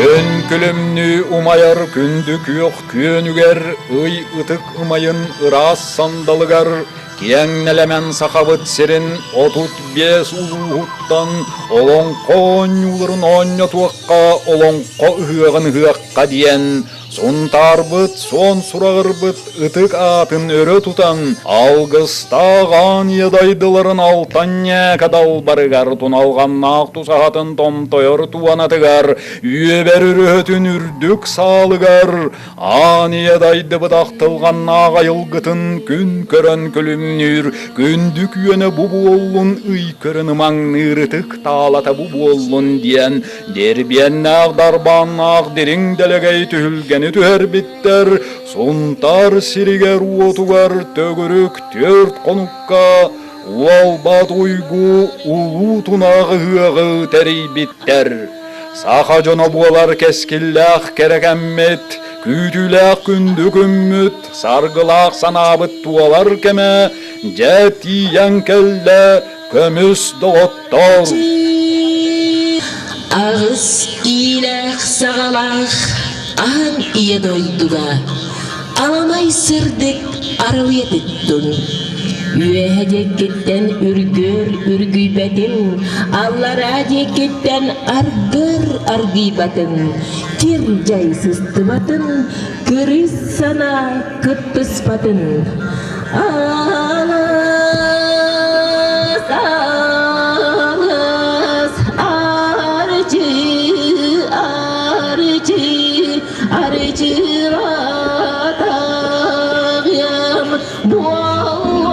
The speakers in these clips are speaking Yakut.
Күн күлүмнүү умайар күндү күөх күөнүгэр, ый ытык ымайын ыраас сандалыгар, киэҥ нэлэмэн Сахабыт сирин 35 улууһуттан олоҥхо оонньууларын оонньотуохха, олоҥхо ыһыаҕын ыһыахха диэн Сунтаарбыт суон сураҕырбыт ытык аатын өрө тутан, алгыстаах аан ийэ дайдыларын алтан ньээкэ далбарыгар туналҕаннаах тусаһатын томтойор туонатыгар, үөбэр өрөһөтүн үрдүк саалыгар, аан ийэ дайдыбыт ахтылҕаннаах айылгытын күн көрөн күлүмнүүр, күндү күөнэ бу буоллун, ый көрөн ымаҥныыр ытык таалата бу буоллун диэн Дирбиэннээх дарбааннаах дириҥ дэлэгэй түһүлгэни түһэрбиттэр, Сунтаар сиригэр-уотугар төгүрүк түөрт хонукка Уолбат Уйгу улуу тунаах ыһыаҕы тэрийбиттэр. Саха дьоно буолар кэскиллээх кэрэ кэммит, күүтүүлээх күндү күммүт, саргылаах санаабыт туолар кэмэ дьэ тиийэн кэллэ, көмүс доҕоттоор! Аҕыс иилээх саҕалаах аан ийэ дойдуга аламай сырдык арылыйа түттун. Үөһэ диэкиттэн үргүөр үргүйбэтин, аллараа диэкиттэн аргыр аргыйбатын, кир дьай сыстыбатын, кырыс санаа кыттыспатын. Алыс, алыс, арчы, арчы, арчылатаҕым буоллун.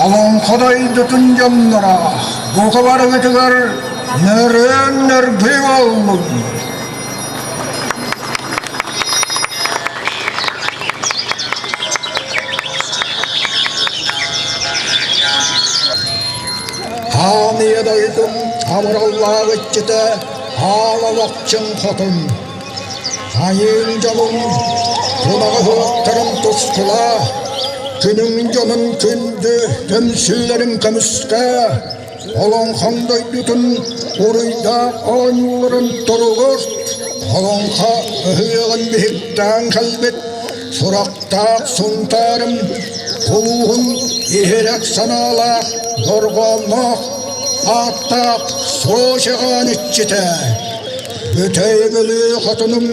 Олоҥхо дойдутун дьонноро бука барыгытыгар нөрүөн нөргүй буоллун! Хаан ийэ дойдум абыраллаах иччитэ аал олохчун хотун Айыыҥ дьолун тунаҕы уһуктарын тускула күнүҥ дьонун күндү түмсүүлэрин көмүскээ Олоҥхоҥ дойдутун уруйдаах оонньууларын туругурт, олоҥхо ыһыаҕын биһиктээн кэлбит. Сурахтаах Сунтаарым улууһун иһирэх санаалаах, дорҕоонноох ааттаах Сочаҕаан иччитэ, Бүтэй Бүлүү хотунум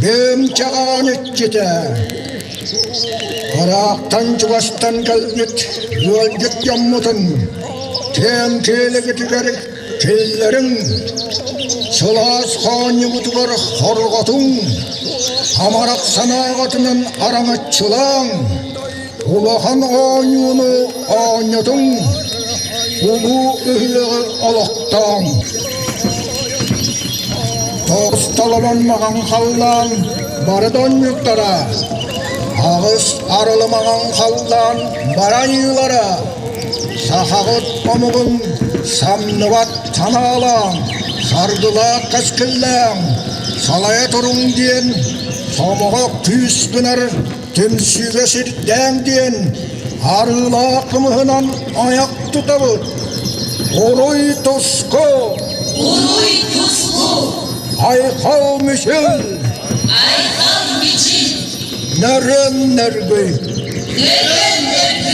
Бүөмчэҕээн иччитэ, Ыраахтан-чугастан кэлбит ыалдьыт дьоммутун киэҥ киэлигитигэр киллэриҥ, сылаас хоонньубутугар хорҕотуҥ, амарах санааҕытынан араҥаччылааҥ, улахан оонньууну оонньотуҥ, улуу ыһыаҕы олохтооҥ. Тоҕус толомон маҕан халлаан бары донньуктара, аҕыс арылы маҕан халлаан бары айыылара, Сахаҕыт омугун самныбат санаалааҥ, саргылаах кэскиллээҥ, салайа туруҥ диэн сомоҕо күүс гынар түмсүүгэ сирдээҥ диэн арыылаах кымыһынан айах тутабыт. Уруй туску! Уруй туску! Айхал мичил! Айхал мичил! Нөрөн нөргүй! Нөрөн нөргүй!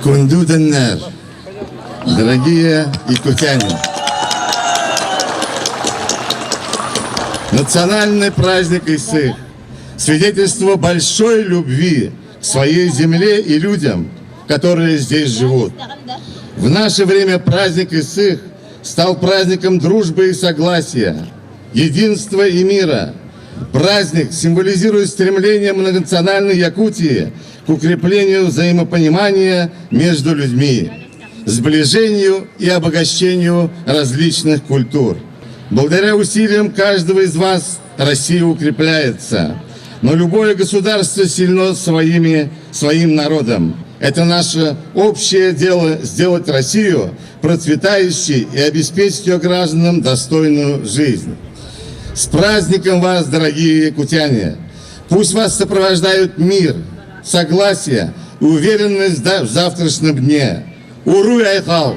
Күндү Дорогие якутяне! Национальный праздник Исых – свидетельство большой любви к своей земле и людям, которые здесь живут. В наше время праздник Исых стал праздником дружбы и согласия, единства и мира. Праздник символизирует стремление многонациональной Якутии к укреплению взаимопонимания между людьми, сближению и обогащению различных культур. Благодаря усилиям каждого из вас Россия укрепляется. Но любое государство сильно своими, своим народом. Это наше общее дело сделать Россию процветающей и обеспечить ее гражданам достойную жизнь. С праздником вас, дорогие якутяне! Пусть вас сопровождают мир, согласие и уверенность в завтрашнем дне. Уруй Айхал!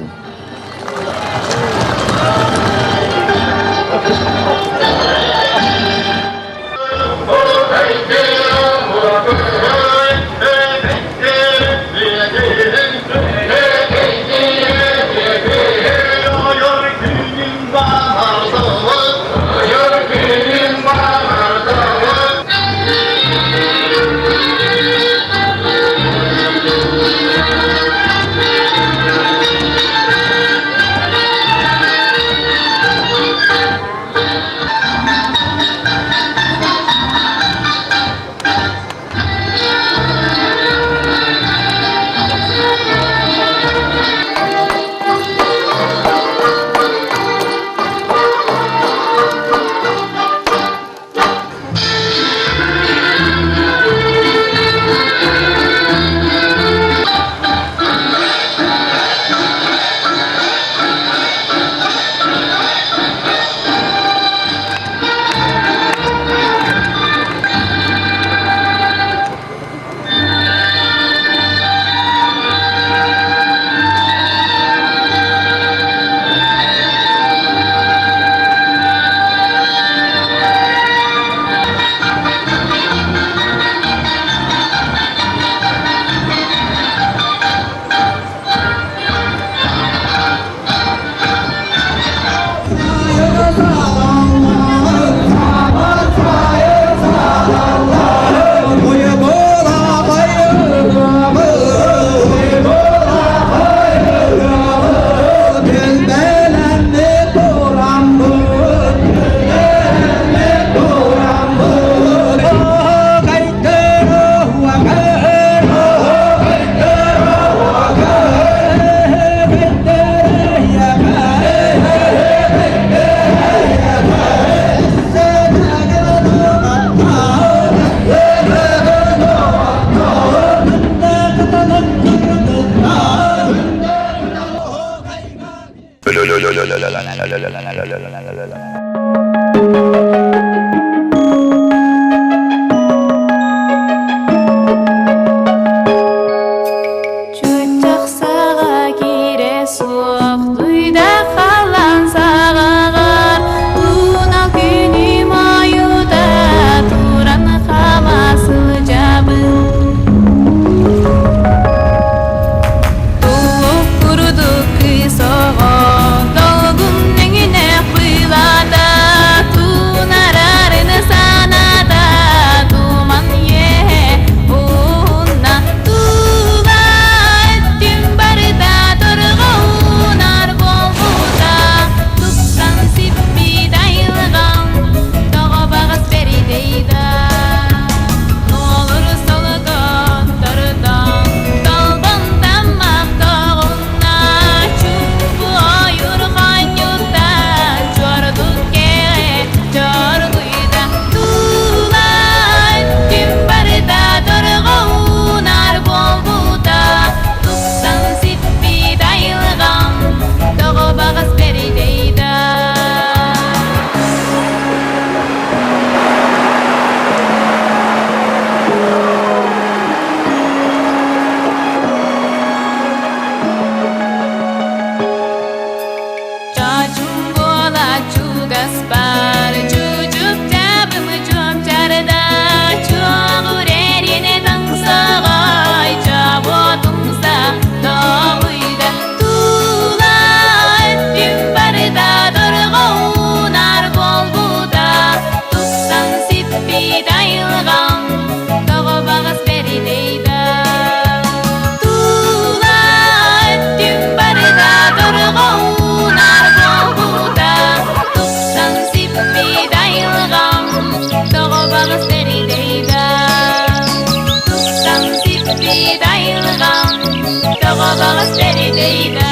Тоҕо баҕас бэридэйдэ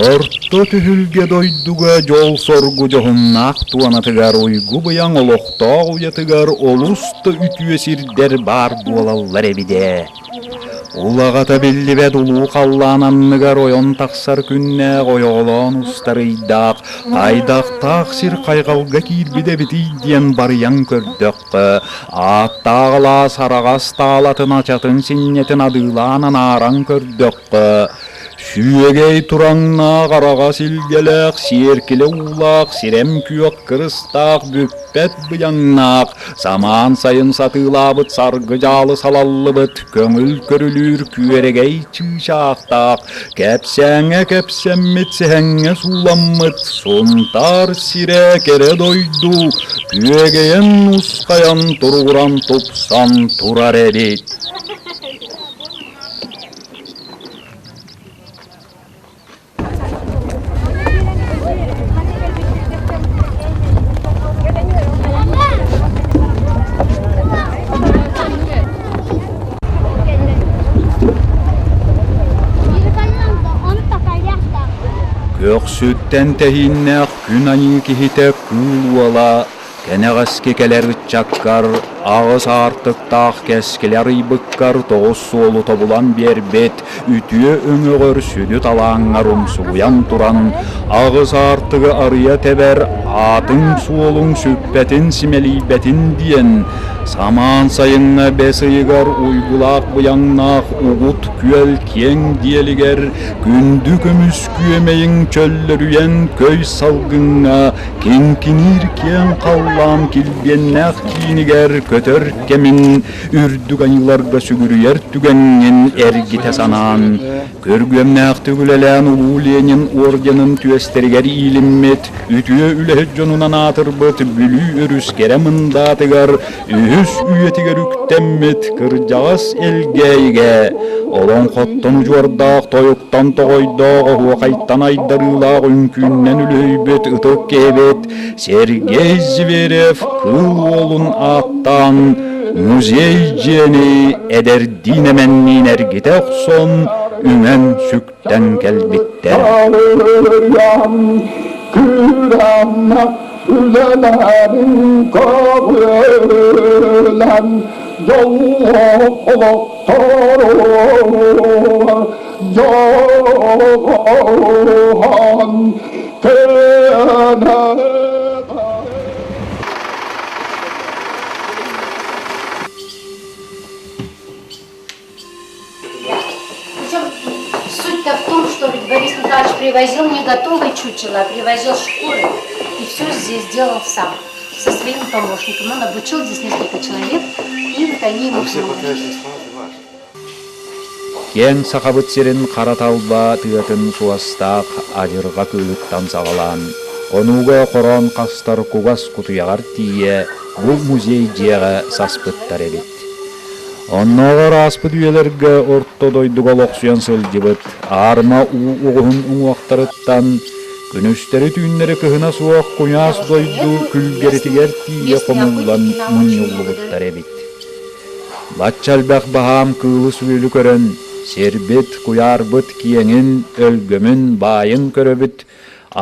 Орто түһүлгэ дойдуга дьол-соргу дьоһуннаах туонатыгар уйгу-быйаҥ олохтоох уйатыгар олус да үтүө сирдэр баар буолаллар эбит ээ. Улаҕата биллибэт улуу халлаан анныгар ойон тахсар күннээх ойоҕолоон устар ыйдаах, хайдахтаах сир хайҕалга киирбит эбитий диэн барыйан көрдөххө, ааттаах алаас араҕас таалатын ачатын синньэтин адыылаан анааран көрдөххө, Сүөгэй тураҥнаах араҕас илгэлээх, сиэркилэ уулаах, сирэм күөх кырыстаах, бүппэт быйаҥнаах, самаан сайын сатыылаабыт саргы дьаалы салаллыбыт, көҥүл көрүлүүр күөрэгэй чыычаахтаах, кэпсээҥҥэ кэпсэммит, сэһэҥҥэ сууламмыт, Сунтаар сирэ кэрэ дойду, күөгэйэн нусхайан туругуран тупсан турар эбит. Көхсүттэн тэһииннээх күн айыы киһитэ кыыл уола Кэнэҕэски кэлэр ыччаккар аҕыс аартыктаах кэскили арыйбыккар тоҕус суолу тобулан биэрбит үтүө өҥөҕөр сүдү талааҥҥар умсугуйан туран, аҕыс аартыгы арыйа тэбэр аатыҥ-суолуҥ сүппэтин-симэлийбэтин диэн, самаан сайыҥҥа бэс ыйыгар уйгулаах быйаҥнаах угут күөл киэҥ диэлигэр күндү көмүс күөмэйиҥ чөллөрүйэн көй салгыҥҥа Киҥкиниир киэҥ халлаан килбиэннээх киинигэр көтөр кэмин үрдүк айыыларга сүгүрүйэр түгэҥҥин эргитэ санаан, күргүөмнээхтик үлэлээн Улуу Ленин орденын түөстэригэр иилиммит, үтүө үлэһит дьонунан аатырбыт Бүлүү өрүс кэрэ мындаатыгар үһүс үйэтигэр үктэммит кырдьаҕас Элгээйигэ олоҥхоттон удьуордаах тойуктан тоҕойдоох оһуохайтан айдарыылаах үҥкүүннэн үлүһүйбүт ытык киһибит Сергей Зверев Кыыл Уолун ааттаан музей дьиэни эдэрдиин эмэнниин эргитэ охсон үҥэн-сүктэн кэлбиттэр. Үлэлээбин көҕүлэн дьоллоох олохтору дьолуһан кэнэ Причем суть-то в том, что ведь Борис Николаевич привозил не готовые чучела, а привозил шкуры и все здесь делал сам со своим помощником. Он обучил здесь несколько человек, и вот они ему помогли. Киэҥ Сахабыт сирин хара талба тыатын суостаах адьырҕа кыылыттан саҕалаан, хонууга хороон хастар кугас кутуйаҕар тиийэ бу музей дьиэҕэ саспыттар эбит. Оннооҕор ааспыт үйэлэргэ орто дойдуга олохсуйан сылдьыбыт аарыма уу оҕуһун уҥуохтарыттан күнүстэри-түүннэри кыһына суох куйаас дойду күлгэритигэр тиийэ хомуллан мунньуллубуттар эбит. Бачча элбэх баһаам кыылы-сүөлү көрөн, сирбит, куйаарбыт киэҥин, өлгөмүн, баайын көрөбүт,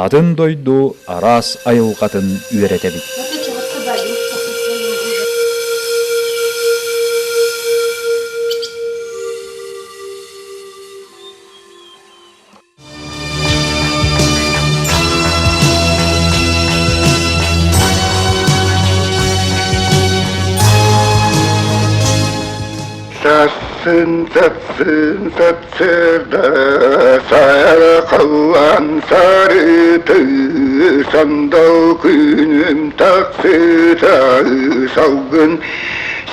атын дойду араас айылҕатын үөрэтэбит. Сарсын, сарсын, сарсыарда саарахаллаан сарыты сандал күнүм тахсыта салгын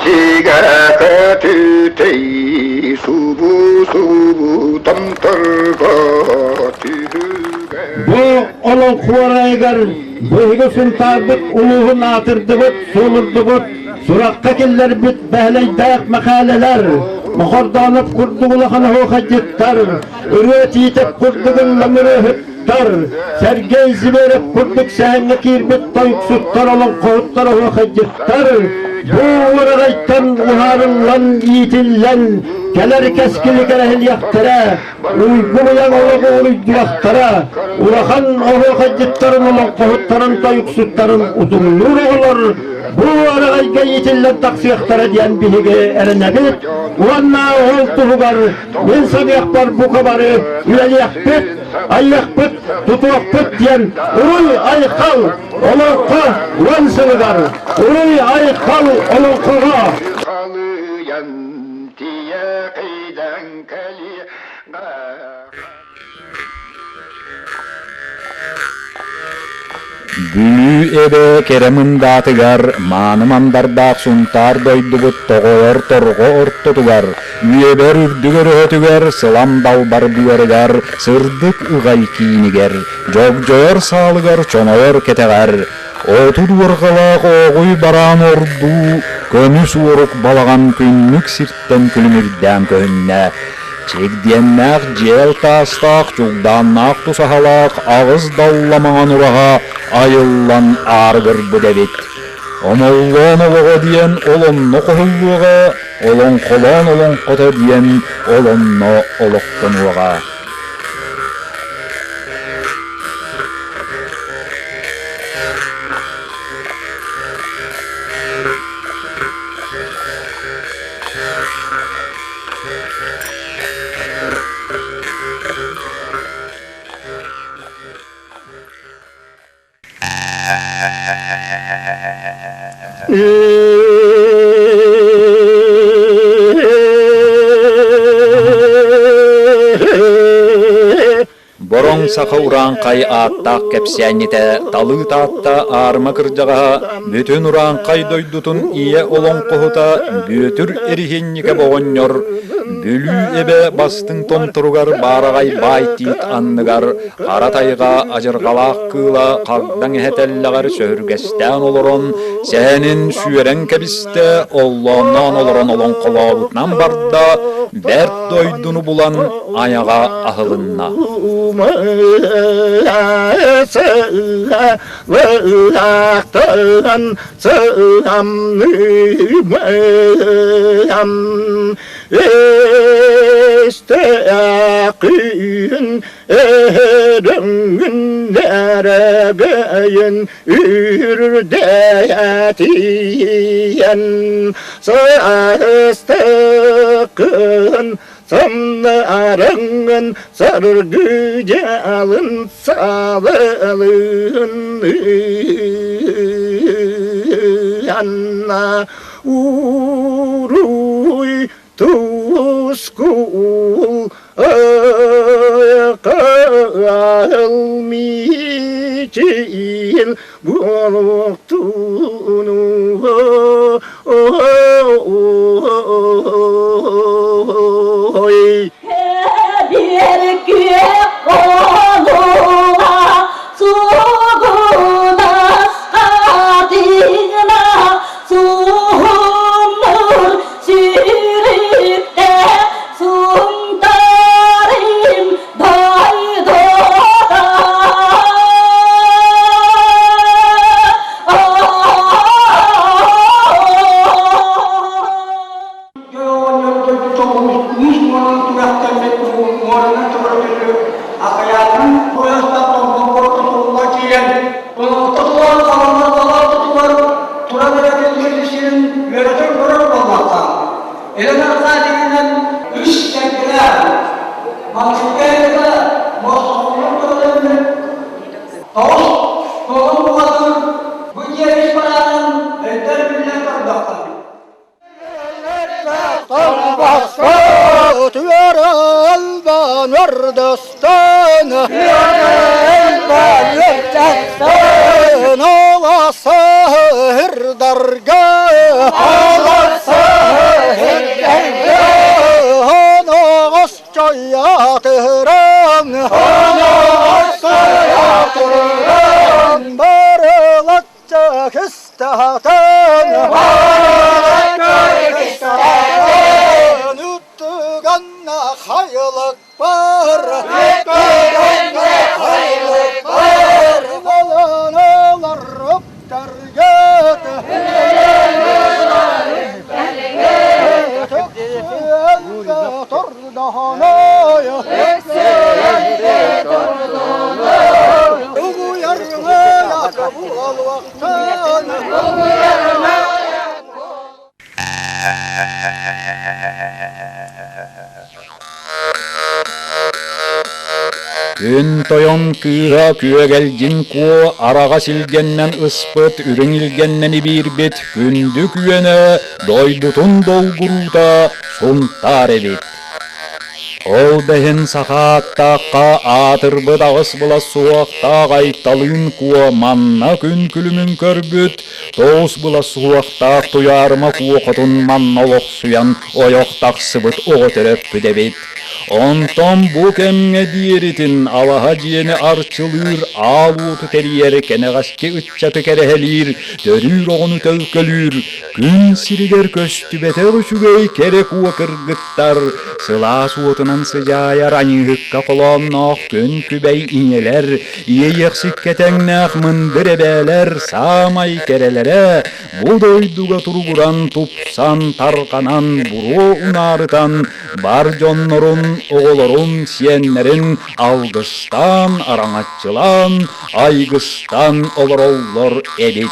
сигэхэ түтэй субу-субу томторго түһүгэ Бу олоҥхо орайыгар биһиги Сунтаарбыт улууһун аатырдыбыт, суолурдубут, сурахха киллэрбит Бэһэлэйдээх Мэхээлэлэр, Мохордоонов курдук улахан оһуохайдьыттар, Ырыа Тиитэп курдук ыллам ырыаһыттар, Сергей Зверев курдук сэһэҥҥэ киирбит тойуксуттар, олоҥхоһуттар, оһуохайдьыттар, Бу уораҕайтан уһаарыллан, иитиллэн, кэлэр кэскили кэрэһилиэхтэрэ, уйгу-быйаҥ олоҕу уруйдуохтара, улахан оһуохайдьыттарын, олоҥхоһуттарын, тойуксуттарын утумнуур оҕолор бу уораҕайга иитиллэн тахсыахтара диэн биһиги эрэнэбит уонна ол туһугар мин саныахпар бука бары үлэлиэхпит, айыахпыт, тутуохпут диэн уруй-айхал Олоҥхо уон сылыгар уруй-айхал олоҥхоҕо! Халыйан тиийэ кыйдан кэлиэ Бүлүү эбэ кэрэ мындаатыгар мааны мандардаах Сунтаар дойдубут тоҕойор торҕо ортотугар, үөбэр үрдүк өрөһөтүгэр, сылам далбар быарыгар, сырдык ыҕай киинигэр, дьогдьойор саалыгар чоҥойор кэтэҕэр, отут уорҕалаах ооҕуй бараан ордуу, көмүс уорук балаҕан күннүк сиртэн күлүмүрдээн көһүннэ. Чигдиэннээх дьиэл таастаах, чугдааннаах тусаһалаах аҕыс далла маҥан ураһа айыллан аарыгырбыт эбит. Омоллоон олоҕо диэн ол онно хоһуллуоҕа, олоҥхолоон олоҥхото диэн ол онно олохтонуоҕа. Бороҥ саха урааҥхай ааттаах кэпсээнньитэ Талыы Таатта аарыма кырдьаҕаһа бүтүн урааҥхай дойдутун ийэ олоҥхоһута Бүөтүр Эриһинньикэп оҕонньор Бүлүү эбэ бастыҥ томторугар баараҕай баай тиит анныгар хара тайҕа адьырҕалаах кыыла хагдаҥ эһэ тэллэҕэр сөһүргэстээн олорон сэһэнин сүөрэн кэбистэ, оллоонноон олорон олоҥхолообутунан барда, бэрт дойдуну булан айаҕа аһылынна. Эһэрөҥүннэрэгөйүн үрдээтийэн саастыкын сымнарыҥын саргыдьалын саалылын анна уруй тускул айқал мичил буолуохтуну ой Биэр күөх олуга сугунас хатыына суһумнур Сүүрүктэ Сунтаарым дойдута. Уус муоранан түгэхтэммит муоранан чөкөрөтүллү акайаатын поястан тоҥмокко тутулла киирэн тутулар салаллар салаатытыгар туран эрэ сирин үөрэтэн көрөр буоллахха Элен Аркадьевынан үс кэргэнэ Маҥнайгы Мосхоҕунан көҕүлэммит тоҕус тоҕун бухатыр бу дьиэ ис бараанын өйтөн биллэн көрдөххө буолуохтун. Күн тойон кыыһа Күөгэлдьин Куо араҕас илгэннэн ыспыт, үрүҥ илгэннэн ибиирбит күндү күөнэ дойдутун долгуруута Сунтаар эбит. Ол да иһин саха ааттаахха аатырбыт аҕыс былас суһуохтаах Айталыын Куо манна күн күлүмүн көрбүт, тоҕус былас суһуохтаах Туйаарыма Куо хотун манна олохсуйан ойох тахсыбыт оҕо төрөппүт эбит. Онтон бу кэмҥэ диэритин алаһа дьиэни арчылыыр, аал уоту тэрийэр, кэнэҕэски ыччаты кэрэһэлиир, төрүүр оҕону төлкөлүүр, күн сиригэр көстүбэтэх үчүгэй кэрэ куо кыргыттар, сылаас уотунан сыдьаайар аньыыһыкка холоонноох күн күбэй ийэлэр, иэйиэхсиккэ тэҥнээх мындыр эбээлэр саамай кэрэлэрэ бу дойдуга туругуран, тупсан, тарҕанан, буруо унаарытан, бар дьоннорун, оҕолорун, сиэннэрин алгыстаан, араҥаччылаан, айгыстаан олороллор эбит.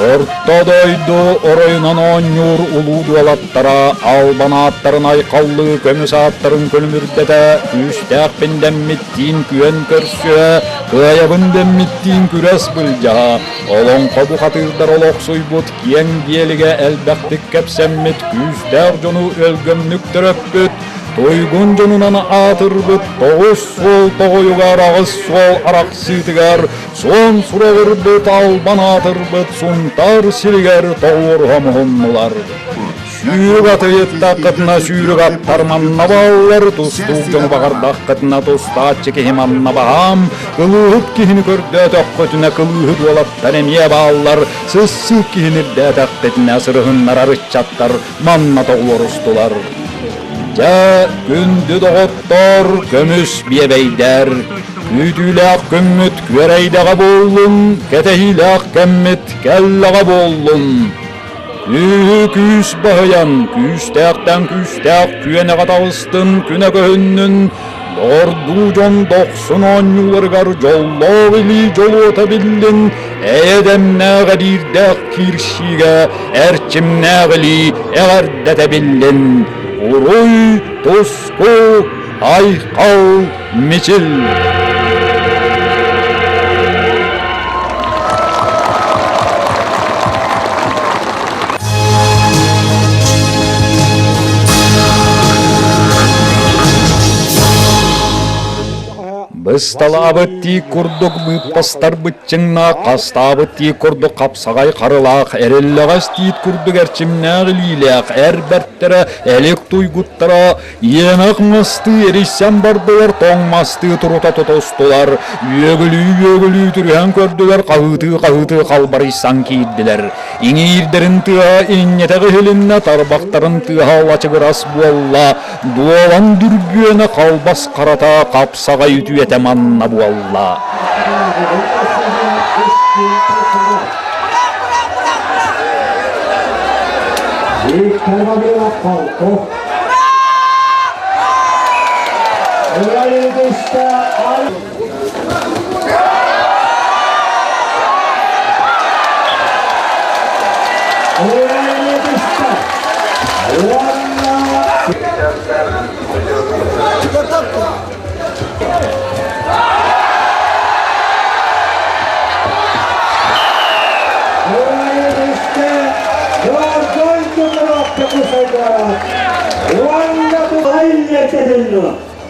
Орто дойду оройунан оонньуур улуу дуолаттара албан ааттарын айхаллыы көмүс ааттарын көлүмүрдэтэ күүстээхпин дэммиттиин күөн көрсүө, кыайабын дэммиттиин күрэс былдьаһа Олоҥхо бухатыырдар олохсуйбут киэҥ диэлигэ элбэхтик кэпсэммит күүстээх дьону өлгөмнүк төрөппүт, туйгун дьонунан аатырбыт тоҕус суол тоҕойугар аҕыс суол арахсыытыгар суон сураҕырбыт албан аатырбыт Сунтаар сиригэр тоҕуоруһа муһуннулар. Сүүрүк атыйыттаххытына сүүрүк аттар манна бааллар, тустуук дьону баҕардаххытына тустааччы киһи манна баһаам, кылыыһыт киһини көрдөөтөххүтүнэ кылыыһыт уолаттар эмиэ бааллар, сыссыык киһини ирдээтэххитинэ сырыһыннарар ыччаттар манна тоҕуорустулар. Дьэ, күндү доҕоттор, көмүс биэбэйдэр, күүтүүлээх күммүт күөрэйдэҕэ буоллун, кэтэһиилээх кэммит кэллэҕэ буоллун! Күүһү күүс баһыйан, күүстээхтэн күүстээх күөнэҕэ таҕыстын, күнэ көһүннүн, доҕордуу дьон дохсун оонньууларыгар дьоллоох илии дьолуота биллин, эйэ-дэмнээх эриирдээх киирсиигэ эрчимнээх илии эҕэрдэтэ биллин. Уруй, туску, айхал, мичил! Бысталаабыт тиик курдук быыппастар быччыҥнаах, хастаабыт тиик курдук хапсаҕай харылаах, эриллэҕэс тиит курдук эрчимнээх илиилээх эр бэртэрэ элик туйгуттара Иэмэх мастыы эрийсэн бардылар, тоҥ мастыы турута тутустулар, үөгүлүү-үөгүлүү түрүһэн көрдүлэр, хаһыытыы-хаһыытыы халбарыйсан киирдилэр. Иҥиирдэрин тыаһа инньэтэх иһилиннэ, тарбахтарын тыаһа лачыгырас буолла, дуолан дүрбүөнэ халбас харата хапсаҕай үтүөтэ манна буолла. Виктор Вавилов полков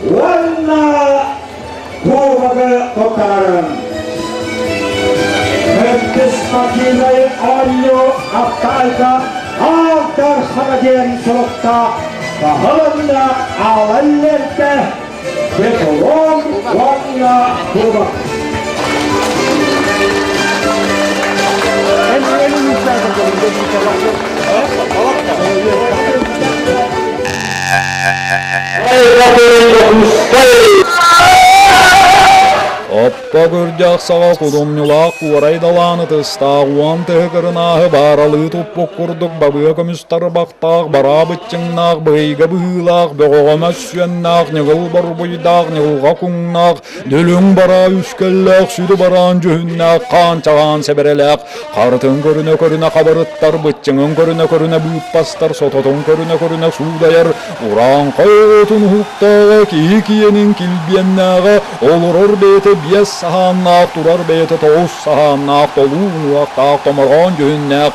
Уонна кубогы тутарын. Төрдүс спортивнай оонньуу Аптайга Аал Дархана диэн суруктаах баһылынна аалаллерде диплом уонна уонна кубок. Оппо күрдьэх саҕа кудумньулаах куорай далаан ытыстаах уон тыһы кырынааһы бааралыы туппут курдук бабыа көмүс тарбахтаах бараа быччыҥнаах быһыйга быһыылаах бөҕөҕө мөссүөннээх ньыгыл борбуйдаах ньылҕа куҥнаах дүлүҥ бараа үскэллээх сүдү бараан дьүһүннээх хаанчаҕаан сэбэрэлээх Харытын көрүнэ-көрүнэ хабырыттар, быччыҥын көрүнэ-көрүнэ быыппастар, сототун көрүнэ-көрүнэ суудайар, урааҥхай оҕотун уһуктааҕа, киһи киэнин килбиэннээҕэ, олорор бэйэтэ биэс саһааннаах, турар бэйэтэ тоҕус саһааннаах, толуу уҥуохтаах, томороон дьүһүннээх,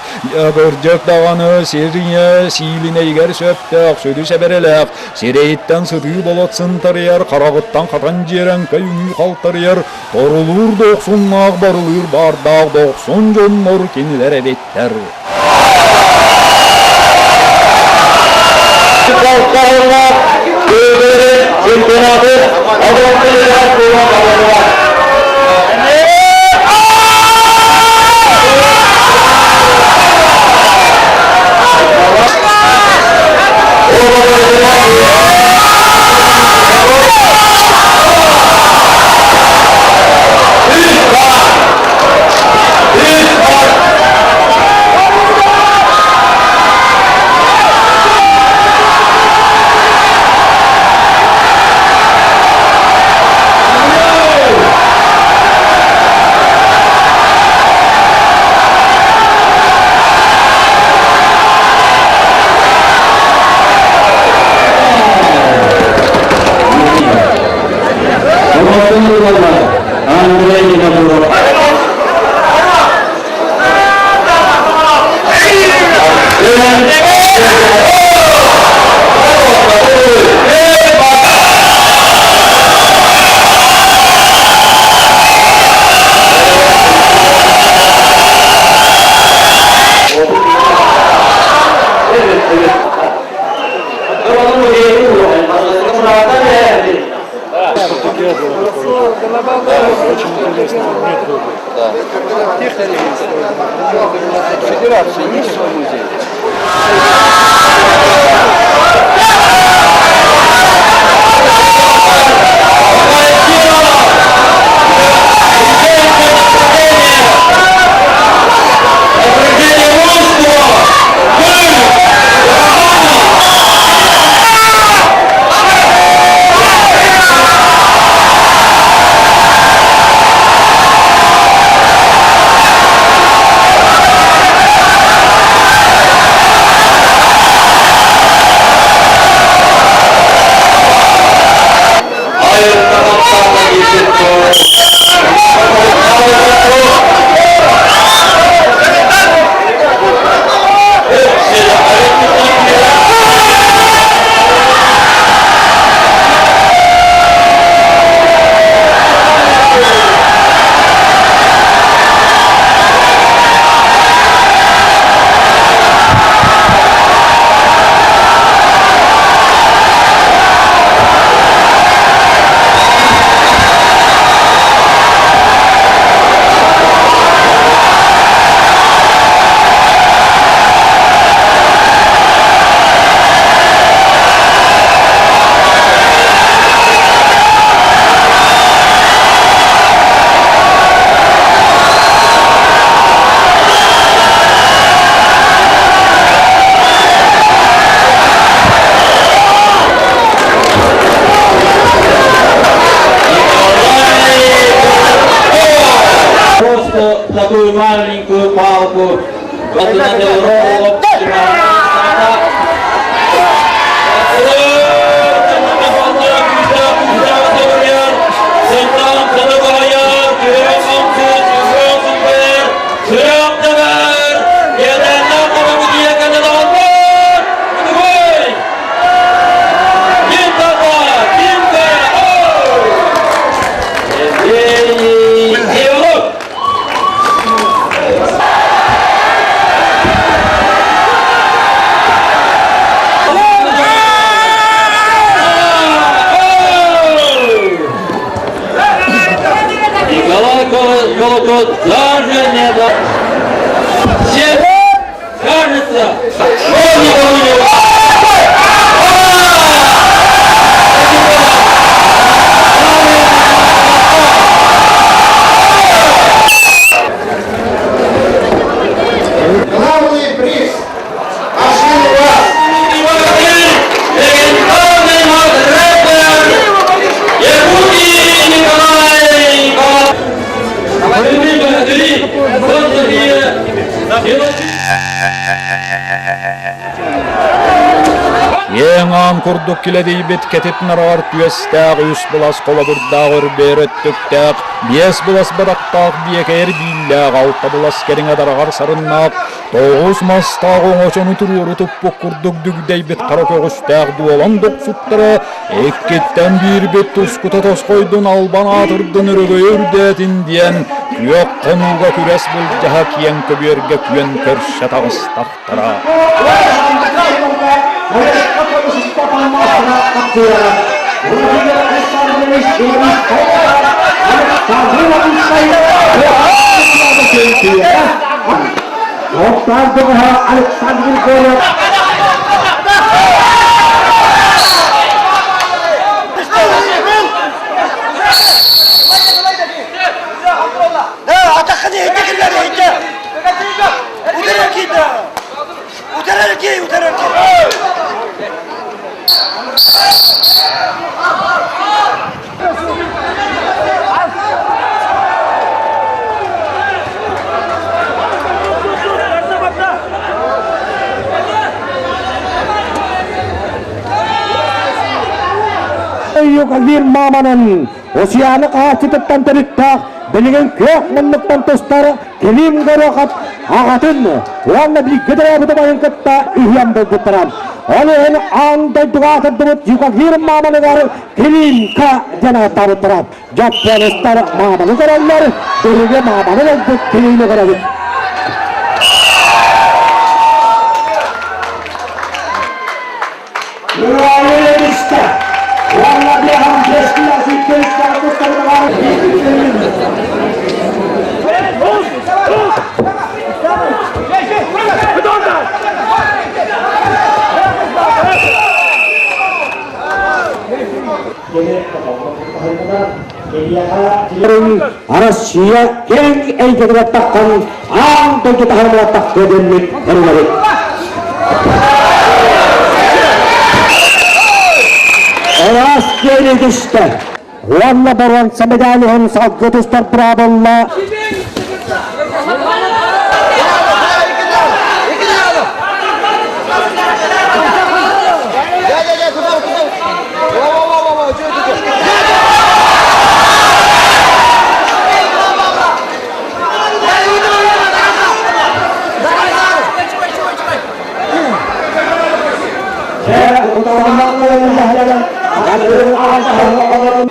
кырдьык даҕаны сир ийэ сиилинэйигэр сөптөөх, сүдү сэбэрэлээх, сирэйиттэн сытыы болот сынтарыйар, хараҕыттан хатан дьиэрэҥкэй үҥүү халтарыйар, Торулуур дохсуннаах барылыыр баардаах дохсун дьоннор кинилэр эбиттэр. Чемпионаты Андрей Винокуров. Федерация есть свой музей? Просто такую маленькую палку. Золото даже не до... Все, кажется, что никому не... Главный приз машину УАЗ. Легендарный рэпер Якутии Николай Киэҥ аан курдук килэдийбит кэтит нараҕар түөстээх үс былас холобурдаах өрбөөр өттүктээх, биэс былас бадахтаах биэкэйэр бииллээх, алта былас кэриҥэ дараҕар сарыннаах, тоҕус мастаах оҥочону туруору туппут курдук дүгдэйбит хара көҕүстээх дуолан дохсуттара иккиттэн биирбит тускута тосхойдун албан аатырдын өрөгөйө үрдээтин диэн күөх хонууга күрэс былдьаһа киэҥ көбүөргэ күөн көрсө таҕыстахтара. Александр Григорьев Югалир Маманын Осияны хааччытыттан төрүттээх билигин күөх муннуктан тустар Килим Горохов аҕатын уонна бииргэ төрөөбүт убайын кытта үһүөн булбуттара. Ол иһин аан дойдуга аатырдыбыт Югоглир Маманыгар Килимка диэн ааттаабыттара. Дьоппуонустар мааманы көрөллөр, биһиги мааманы ылбыт Килими көрөбүт. Уолу Уонна биэһэн Россия киэҥ эйгэтигэр таххан аан дойду таһымыгар тахсыа диэммит эрэнэбит. Ыраас киэҥ түстэ. Уонна боруонса медалиһын салгыы тустар быраабылла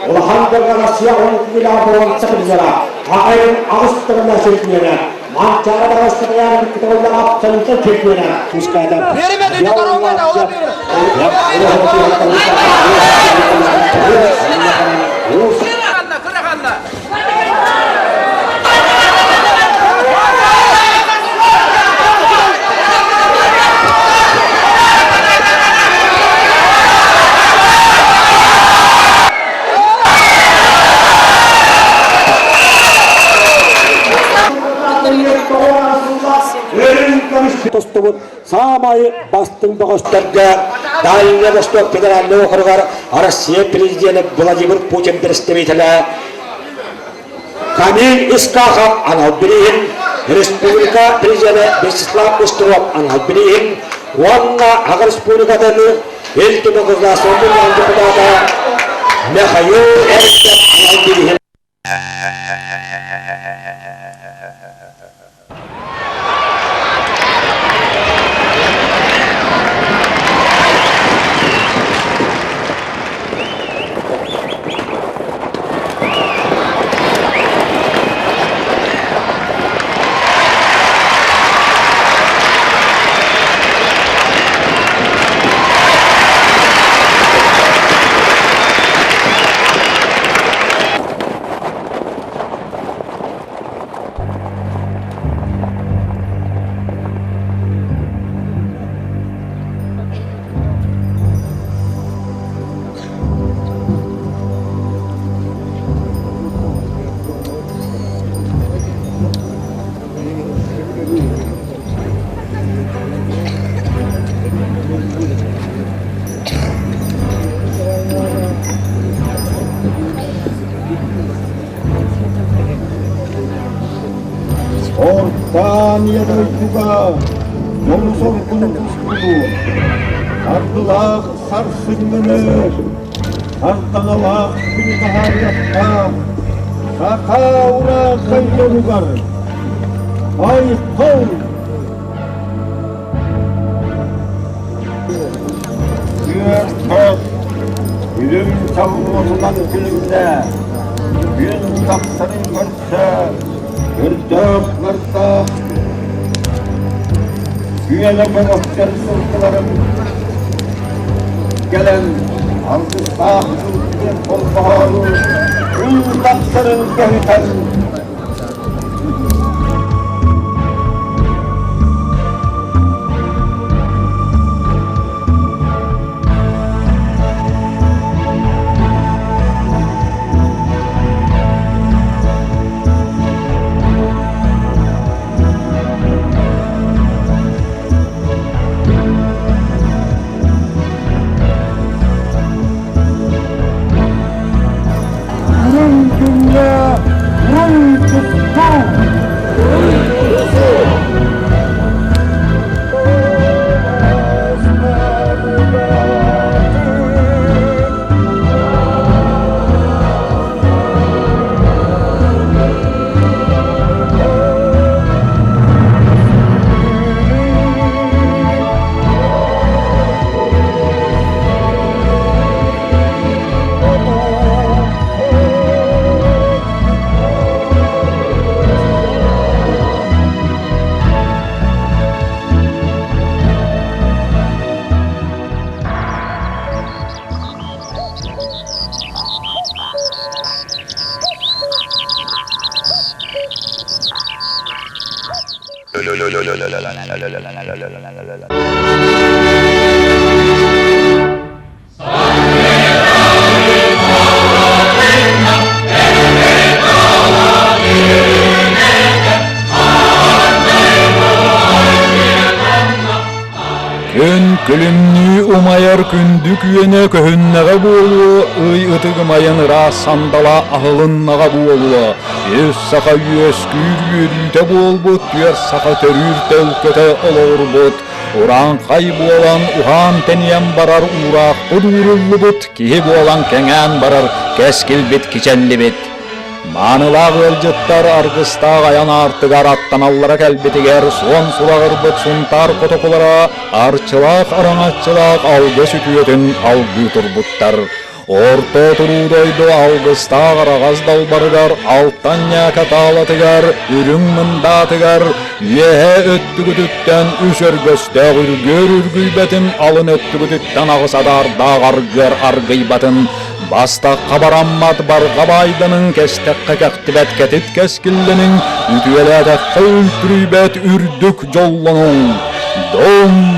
Улахан дьоҥҥо Россия Тустубут саамай бастыҥ бөҕөстөргө Дальний Восток федеральнай округар Россия президенэ Владимир Путин представителэ Камиль Искахов анал бирииһин, республика президенэ Вячеслав Быстров анал бирииһин уонна Аҕа Республикатын Ил Түмэн Государственнай депутата Михаил Эристев анал бирииһин Ортаан ийэ дойдуга дьолу-соргуну тускулуу, саргылаах сарсыҥҥыны, сардаҥалаах күнү таһаарыахтаах саха урааҥхай дьонугар айхал! Күөх үрүҥ чаллотунан күлүмнэ, күн тахсарын көрсө, Көрдөөх мартаах күөнэ бөҕөхтөр сылгыларым кэлэн алгыстаах сылгы холбоһоору күн тахсарын көһүтэн Үрүҥ күҥҥэ уруй тустуу! Күн күлүмнүү умайар күндү күөнэ көһүннэҕэ буолуо, ый ытыгымайын ыраас сандала аһылыннаҕа буолуо, үс саха үөскүүр үөрүүтэ буолбут, түөрт саха төрүүр төлкөтө олоҕурбут, урааҥхай буолан уһаан-тэнийэн барар уураахпыт ууруллубут, киһи буолан кэҥээн барар кэскилбит кичэллибит. Маанылаах ыалдьыттар аргыстаах айан аартыгар аттаналлара кэлбитигэр суон сураҕырбыт Сунтаар котокулара арчылаах араҥаччылаах алгыс үтүөтүн алгыы турбуттар. Орто туруу дойду алгыстаах араҕас далбарыгар алтан ньээкэ таалатыгар, үрүҥ мындаатыгар, үөһээ өттүгүтүттэн үс өргөстөөх үргүөр үргүйбэтин, алын өттүгүтүттэн аҕыс адаардаах аргыар аргыйбатын, Бастахха бараммат барҕа баайданыҥ, кэстэххэ кэхтибэт кэтит кэскиллэниҥ, үтүөлээтэххэ үлтүрүйбэт үрдүк дьоллонуҥ. Дом!